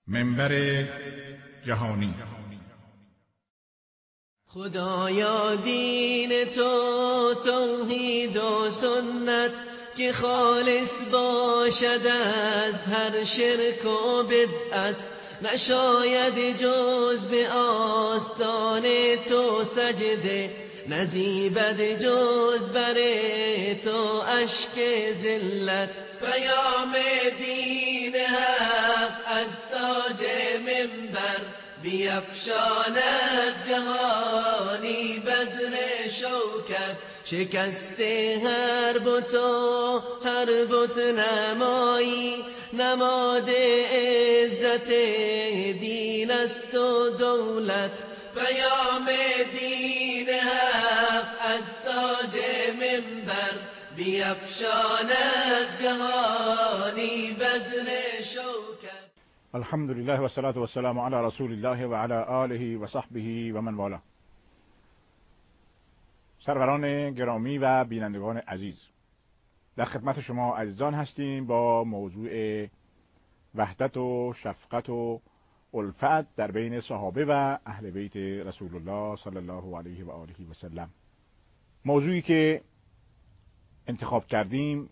منبر جهانی. خدایا دین تو توحید و سنت که خالص باشد از هر شرک و بدعت، نشاید جز به آستان تو سجده، نزیبد جز بر تو اشک ذلت. پیام دین حق از تاج منبر، بیفشاند جهانی بذر شوکت. شکست هر بت و هر بت نمایی، نماد عزت دین است و دولت. پیام دین حق از تاج منبر، بیفشاند جهانی بذر شوکت. الحمد لله و صلاة و السلام علی رسول الله و علی آله و صحبه و من والاه. سروران گرامی و بینندگان عزیز، در خدمت شما عزیزان هستیم با موضوع وحدت و شفقت و الفت در بین صحابه و اهل بیت رسول الله صلی الله علیه و آله و سلم. موضوعی که انتخاب کردیم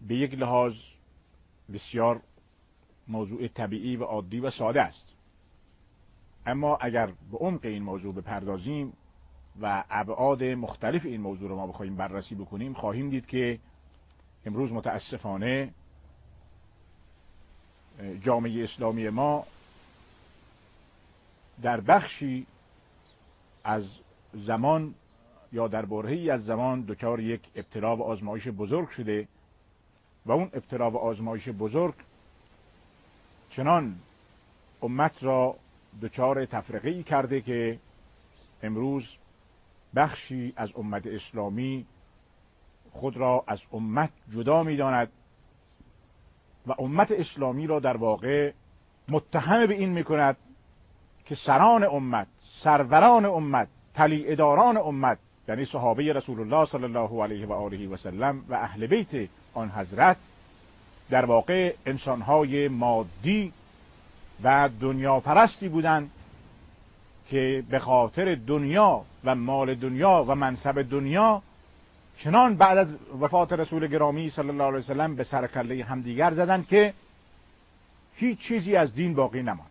به یک لحاظ بسیار موضوع طبیعی و عادی و ساده است، اما اگر به عمق این موضوع بپردازیم و ابعاد مختلف این موضوع رو ما بخواهیم بررسی بکنیم، خواهیم دید که امروز متاسفانه جامعه اسلامی ما در بخشی از زمان یا در برهه‌ای از زمان دچار یک ابتلا و آزمایش بزرگ شده و اون ابتلا و آزمایش بزرگ چنان امت را دچار تفرقه‌ای کرده که امروز بخشی از امت اسلامی خود را از امت جدا می‌داند و امت اسلامی را در واقع متهم به این می‌کند که سران امت، سروران امت، طلیعه‌داران امت، یعنی صحابه رسول الله صلی الله علیه و آله و سلم و اهل بیت آن حضرت، در واقع انسان‌های مادی و دنیاپرستی بودند که به خاطر دنیا و مال دنیا و منصب دنیا چنان بعد از وفات رسول گرامی صلی الله علیه و سلم به سر کله همدیگر زدند که هیچ چیزی از دین باقی نماند.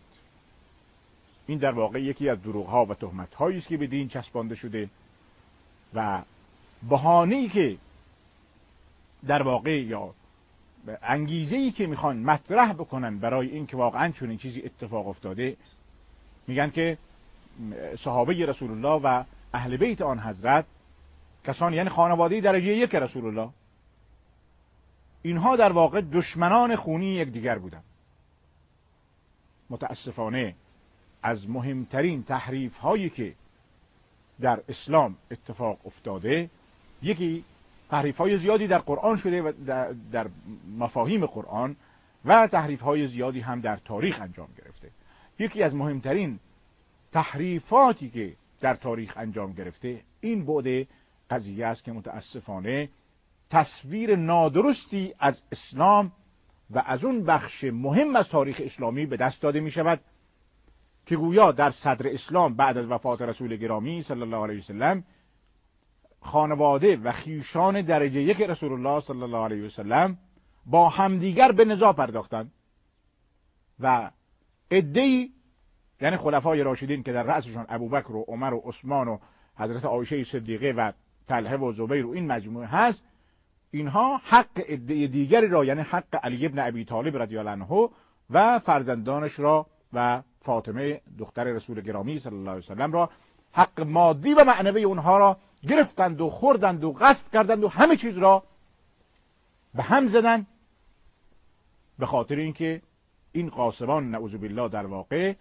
این در واقع یکی از دروغ‌ها و تهمت‌هایی است که به دین چسبانده شده و بهانه‌ای که در واقع یا انگیزه‌ای که میخوان مطرح بکنن برای این که واقعا چنین چیزی اتفاق افتاده، میگن که صحابه رسول الله و اهل بیت آن حضرت، کسانی یعنی خانواده درجه یک رسول الله، اینها در واقع دشمنان خونی یکدیگر بودند. متاسفانه از مهمترین تحریف هایی که در اسلام اتفاق افتاده، یکی تحریف های زیادی در قرآن شده و در مفاهیم قرآن و تحریف های زیادی هم در تاریخ انجام گرفته. یکی از مهمترین تحریفاتی که در تاریخ انجام گرفته این بعد قضیه است که متاسفانه تصویر نادرستی از اسلام و از اون بخش مهم از تاریخ اسلامی به دست داده می شود که گویا در صدر اسلام بعد از وفات رسول گرامی صلی الله علیه وسلم خانواده و خیشان درجه یک رسول الله صلی الله علیه وسلم با همدیگر به نزاع پرداختند و عده‌ای، یعنی خلفای راشدین که در رأسشان ابوبکر و عمر و عثمان و حضرت عایشه صدیقه و طلحه و زبیر و این مجموعه هست، اینها حق عده دیگری را، یعنی حق علی ابن ابی طالب رضی الله عنه و فرزندانش را و فاطمه دختر رسول گرامی صلی الله علیه وسلم را، حق مادی و معنوی اونها را گرفتند و خوردند و غصب کردند و همه چیز را به هم زدند، به خاطر اینکه این غاصبان نعوذ بالله در واقع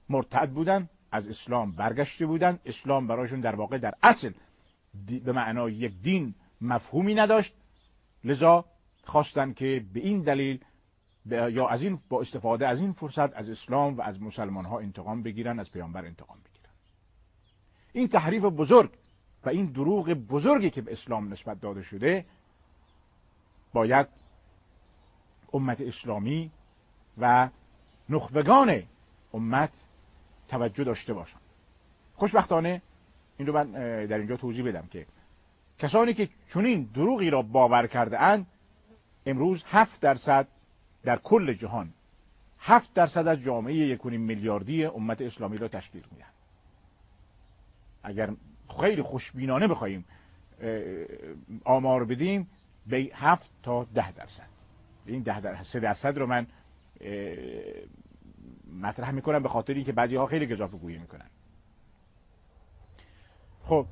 مرتد بودند، از اسلام برگشته بودند. اسلام برایشون در واقع در اصل به معنای یک دین مفهومی نداشت، لذا خواستند که به این دلیل یا از این با استفاده از این فرصت از اسلام و از مسلمان ها انتقام بگیرن، از پیامبر انتقام بگیرن. این تحریف بزرگ و این دروغ بزرگی که به اسلام نسبت داده شده باید امت اسلامی و نخبگان امت توجه داشته باشند. خوشبختانه این رو من در اینجا توضیح بدم که کسانی که چنین دروغی را باور کرده اند امروز 7% در کل جهان، 7% از جامعه 1.5 میلیاردی امت اسلامی را تشکیل میدن. اگر خیلی خوشبینانه بخوایم آمار بدیم به 7 تا 10%، این 3% رو من مطرح میکنم به خاطر اینکه بعضی ها خیلی گزافه گویی میکنن. خب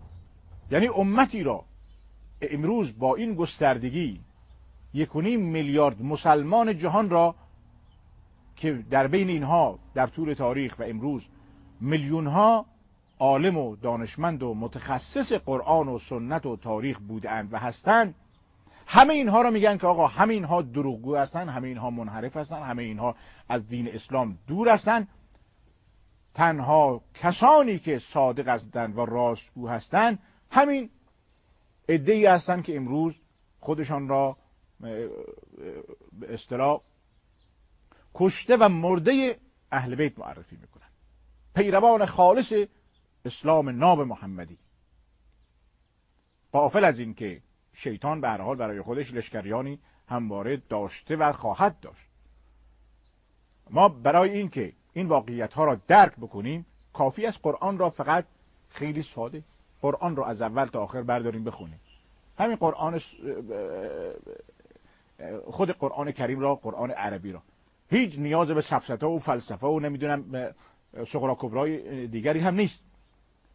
یعنی امتی را امروز با این گستردگی 1.5 میلیارد مسلمان جهان را که در بین اینها در طول تاریخ و امروز میلیون ها عالم و دانشمند و متخصص قرآن و سنت و تاریخ بودند و هستند، همه اینها را میگن که آقا همه اینها دروغگو هستند، همه اینها منحرف هستند، همه اینها از دین اسلام دور هستند. تنها کسانی که صادق هستند و راستگو هستند همین عده‌ای هستند که امروز خودشان را به اصطلاح کشته و مرده اهل بیت معرفی میکنن، پیروان خالص اسلام ناب محمدی، غافل از این که شیطان به هر حال برای خودش لشکریانی همواره داشته و خواهد داشت. ما برای این که این واقعیت ها را درک بکنیم کافی است قرآن را فقط خیلی ساده قرآن را از اول تا آخر برداریم بخونیم. همین قرآن، خود قرآن کریم را، قرآن عربی را، هیچ نیاز به سفسطه و فلسفه و نمیدونم صغرا کبرای دیگری هم نیست.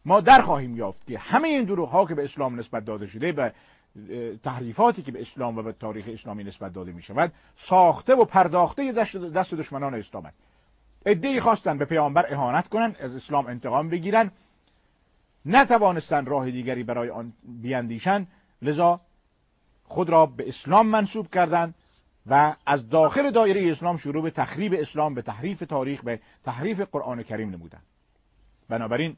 ما در خواهیم یافت که همه این دروغ ها که به اسلام نسبت داده شده، به تحریفاتی که به اسلام و به تاریخ اسلامی نسبت داده می شود، ساخته و پرداخته دست دشمنان اسلام است. عده‌ای خواستن به پیامبر اهانت کنن، از اسلام انتقام بگیرن، نتوانستن راه دیگری برای آن بیاندیشن، لذا خود را به اسلام منسوب کردند و از داخل دایره اسلام شروع به تخریب اسلام، به تحریف تاریخ، به تحریف قرآن کریم نمودند. بنابراین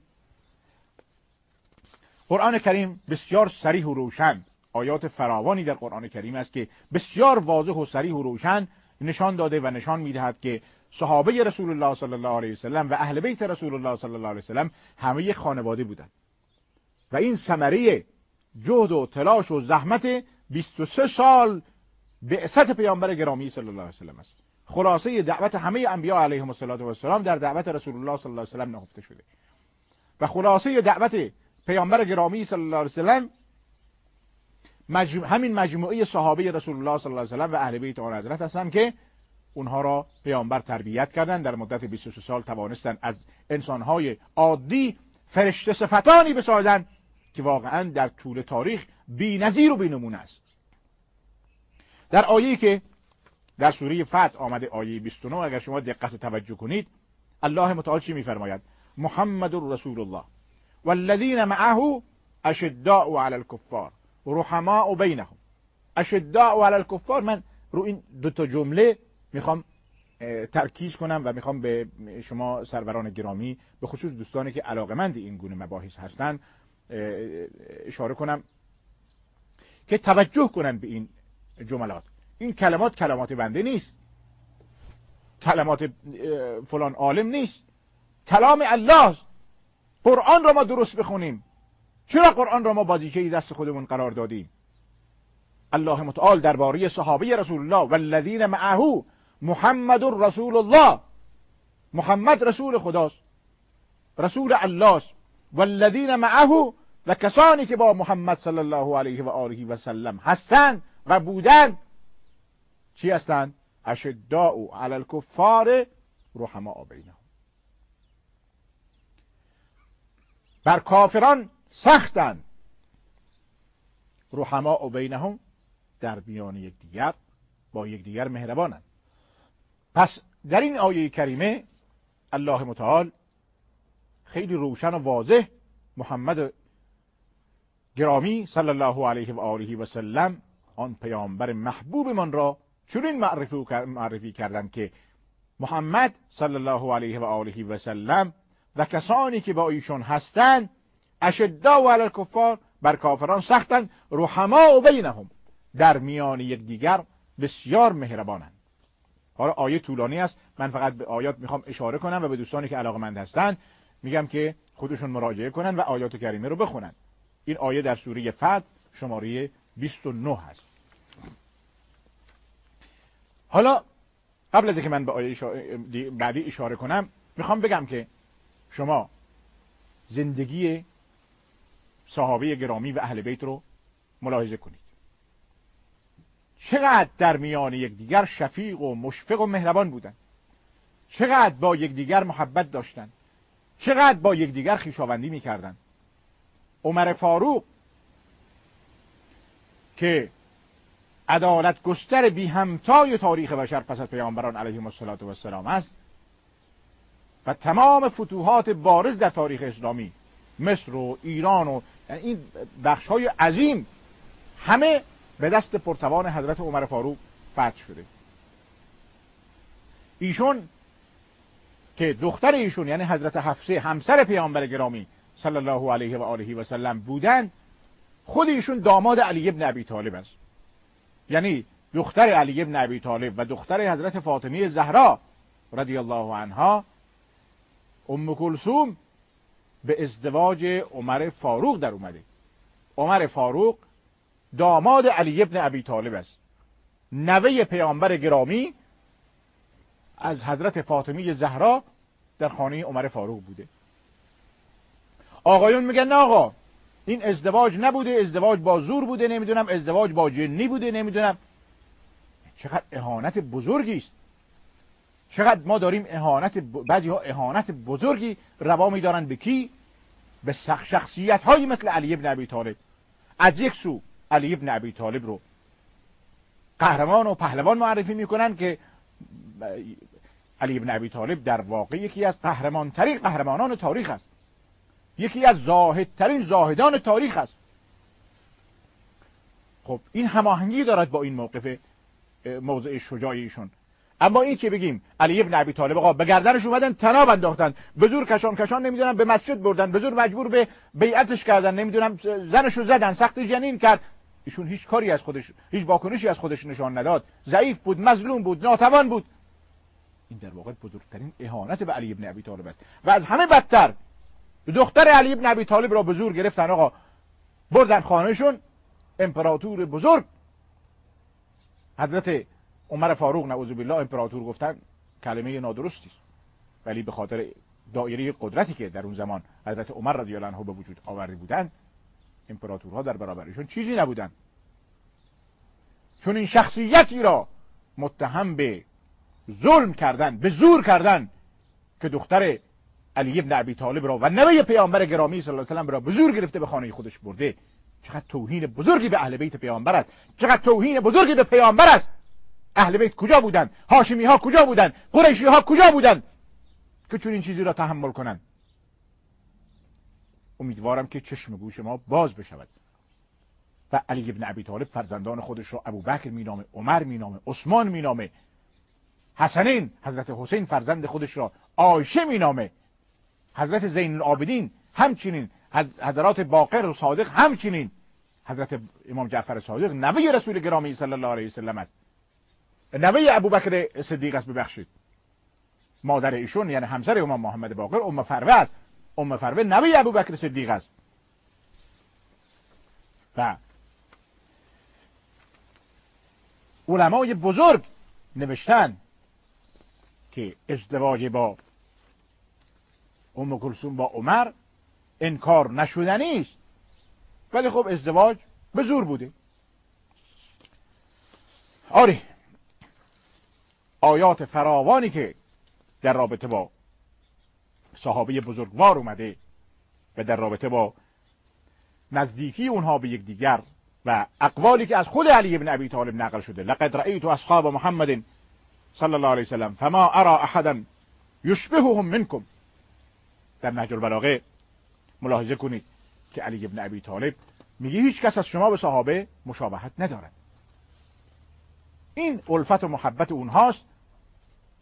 قرآن کریم بسیار صریح و روشن، آیات فراوانی در قرآن کریم است که بسیار واضح و صریح و روشن نشان داده و نشان می‌دهد که صحابه رسول الله صلی الله علیه وسلم و اهل بیت رسول الله صلی الله علیه وسلم همه خانواده بودند و این ثمره جهد و تلاش و زحمت 23 سال بعثت پیامبر گرامی صلی الله علیه وسلم است. خلاصه دعوت همه انبیا علیهم الصلاة والسلام در دعوت رسول الله صلی الله علیه وسلم نهفته شده و خلاصه دعوت پیامبر گرامی صلی الله علیه وسلم همین مجموعه صحابه رسول الله صلی الله علیه وسلم و اهل بیت آن حضرت هستند که اونها را پیامبر تربیت کردند. در مدت 23 سال توانستند از انسانهای عادی فرشته صفتانی بسازند که واقعا در طول تاریخ بی‌نظیر و بی‌نمونه است. در آیه‌ای که در سوره فتح آمده، آیه 29، اگر شما دقت و توجه کنید، الله متعال چی می‌فرماید؟ محمد رسول الله والذین معه اشداء علی الکفار رحماء بینهم. اشداء علی الکفار، من رو این دو تا جمله میخوام ترکیز کنم و میخوام به شما سروران گرامی، به خصوص دوستانی که علاقمند این گونه مباحث هستند، اشاره کنم که توجه کنن به این جملات. این کلمات کلمات بنده نیست، کلمات فلان عالم نیست، کلام الله است. قرآن را ما درست بخونیم. چرا قرآن را ما بازیچه دست خودمون قرار دادیم؟ الله متعال درباره صحابه رسول الله والذین معه محمد رسول الله، محمد رسول خداست، رسول الله است، والذین معه و کسانی که با محمد صلی الله علیه و آله و سلم هستند و بودند، چی هستند؟ اشداء علی الکفار رحماء بینهم، بر کافران سختند، رحماء بینهم، در میان یکدیگر با یکدیگر مهربانند. پس در این آیه کریمه الله متعال خیلی روشن و واضح محمد گرامی صلی الله علیه و آله و سلم، آن پیامبر محبوبمان را چنین معرفی کردند که محمد صلی الله علیه و آله و سلم و کسانی که با ایشون هستند اشداء علی الکفار، بر کافران سختند، رحماء بینهم، در میان یکدیگر بسیار مهربانند. حالا آیه طولانی است، من فقط به آیات میخوام اشاره کنم و به دوستانی که علاقه‌مند هستن میگم که خودشون مراجعه کنن و آیات کریمه رو بخونن. این آیه در سوره فتح شماره 29 هست. حالا قبل از اینکه من به آیه بعدی اشاره کنم، میخوام بگم که شما زندگی صحابه گرامی و اهل بیت رو ملاحظه کنید. چقدر در میان یکدیگر شفیق و مشفق و مهربان بودند، چقدر با یکدیگر محبت داشتند، چقدر با یکدیگر خویشاوندی میکردند. عمر فاروق که عدالت گستر بی همتای تاریخ بشر پس از پیامبران علیهم الصلاة والسلام است و تمام فتوحات بارز در تاریخ اسلامی، مصر و ایران و این بخش‌های عظیم همه به دست پرتوان حضرت عمر فاروق فتح شده. ایشون که دختر ایشون یعنی حضرت حفصه همسر پیامبر گرامی صلی الله علیه و آله و سلم بودند، خود ایشون داماد علی ابن ابی طالب است. یعنی دختر علی ابن ابی طالب و دختر حضرت فاطمه زهرا رضی الله عنها ام کلثوم به ازدواج عمر فاروق در اومده. عمر فاروق داماد علی ابن ابی طالب است، نوه پیامبر گرامی از حضرت فاطمه زهرا در خانه عمر فاروق بوده. آقایون میگن نه آقا این ازدواج نبوده، ازدواج با زور بوده، نمیدونم ازدواج با جنی بوده، نمیدونم. چقدر اهانت بزرگی است. چقدر ما داریم اهانت، بعضی ها اهانت بزرگی روا میدارن به کی؟ به شخصیت هایی مثل علی ابن ابی طالب. از یک سو علی ابن ابی طالب رو قهرمان و پهلوان معرفی میکنن که علی ابن ابی طالب در واقع یکی از قهرمانترین قهرمانان تاریخ است، یکی از زاهدترین زاهدان تاریخ است. خب این هماهنگی دارد با این موقف موضع شجاع ایشون. اما این که بگیم علی ابن ابی طالب آقا به گردنش اومدن طناب انداختن، به زور کشان کشان نمیدونم به مسجد بردن، به زور مجبور به بیعتش کردن، نمیدونم زنشو زدن، سخت جنین کرد، ایشون هیچ کاری از خودش، هیچ واکنشی از خودش نشان نداد، ضعیف بود، مظلوم بود، ناتوان بود. این در واقع بزرگترین اهانت به علی ابن ابی طالب است. و از همه بدتر دختر علی ابن ابی طالب را به زور گرفتن آقا، بردن خانهشون. امپراتور بزرگ حضرت عمر فاروق نعوذ بالله، امپراتور گفتن کلمه نادرستی است، ولی به خاطر دایره قدرتی که در اون زمان حضرت عمر رضی الله عنه به وجود آورده بودند، امپراتورها در برابرشون چیزی نبودند. چون این شخصیتی را متهم به ظلم کردن، به زور کردن که دختر علی ابن ابی طالب را و نوه پیامبر گرامی صلی الله علیه و سلم را به زور گرفته به خانه خودش برده، چقدر توهین بزرگی به اهل بیت پیامبر است، چقدر توهین بزرگی به پیامبر است. اهل بیت کجا بودند؟ هاشمی ها کجا بودند؟ قریشی ها کجا بودند که چون این چیزی را تحمل کنند؟ امیدوارم که چشم گوش ما باز بشود. و علی ابن ابی طالب فرزندان خودش را ابوبکر مینامه، عمر مینامه، عثمان مینامه، حسنین حضرت حسین فرزند خودش را عایشه مینامه، حضرت زین العابدین همچنین، حضرات باقر و صادق همچنین، حضرت امام جعفر صادق نوه رسول گرامی صلی الله علیه وسلم است، نوه ابوبکر صدیق است، ببخشید مادر ایشون یعنی همسر امام محمد باقر ام فروه است، ام فروه نوه ابوبکر صدیق است. و علمای بزرگ نوشتن که ازدواج با ام کلثوم با عمر انکار نشدنی است، ولی خب ازدواج به زور بوده. آره، آیات فراوانی که در رابطه با صحابه بزرگوار اومده و در رابطه با نزدیکی اونها به یکدیگر و اقوالی که از خود علی بن ابی طالب نقل شده، لقد رأیت اصحاب محمد صلی الله علیه وسلم فما ارى احدا یشبههم منکم. در نهج البلاغه ملاحظه کنید که علی بن ابی طالب میگه هیچ کس از شما به صحابه مشابهت ندارد. این الفت و محبت اونهاست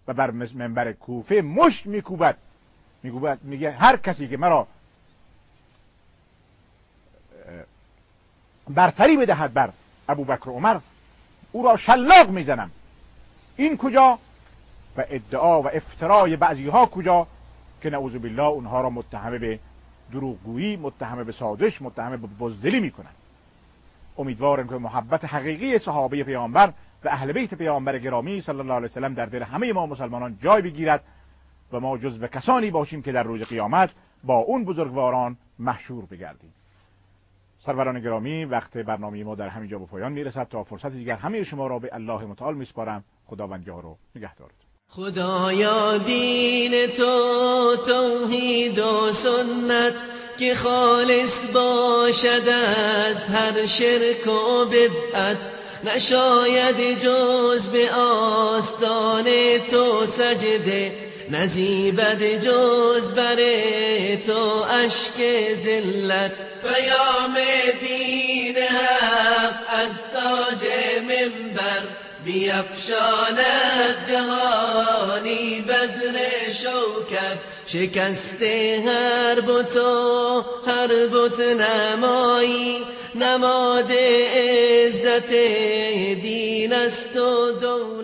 و بر منبر کوفه مشت میکوبد، میگوید، میگه هر کسی که مرا برتری بدهد بر ابوبکر و عمر او را شلاق میزنم. این کجا و ادعا و افترای بعضی ها کجا که نعوذ بالله اونها را متهم به دروغگویی، متهم به سازش، متهم به بزدلی میکنند. امیدوارم که محبت حقیقی صحابه پیامبر و اهل بیت پیامبر گرامی صلی الله علیه و سلم در دل همه ما مسلمانان جای بگیرد و ما جزو کسانی باشیم که در روز قیامت با اون بزرگواران محشور بگردیم. سروران گرامی، وقت برنامه ما در همین جا به پایان میرسد. تا فرصت دیگر همه شما را به الله متعال میسپارم. خداوند یار و نگهدارتون. خدایا دین تو توحید و سنت، که خالص باشد از هر شرک و بدعت. نشاید جز به آستان تو سجده، نزیبد جز بر تو اشک ذلت. پیام دین حق از تاج منبر، بیفشاند جهانی بذر شوکت. شکست هر بت و هر بت نمایی، نماد عزت دین است و دولت.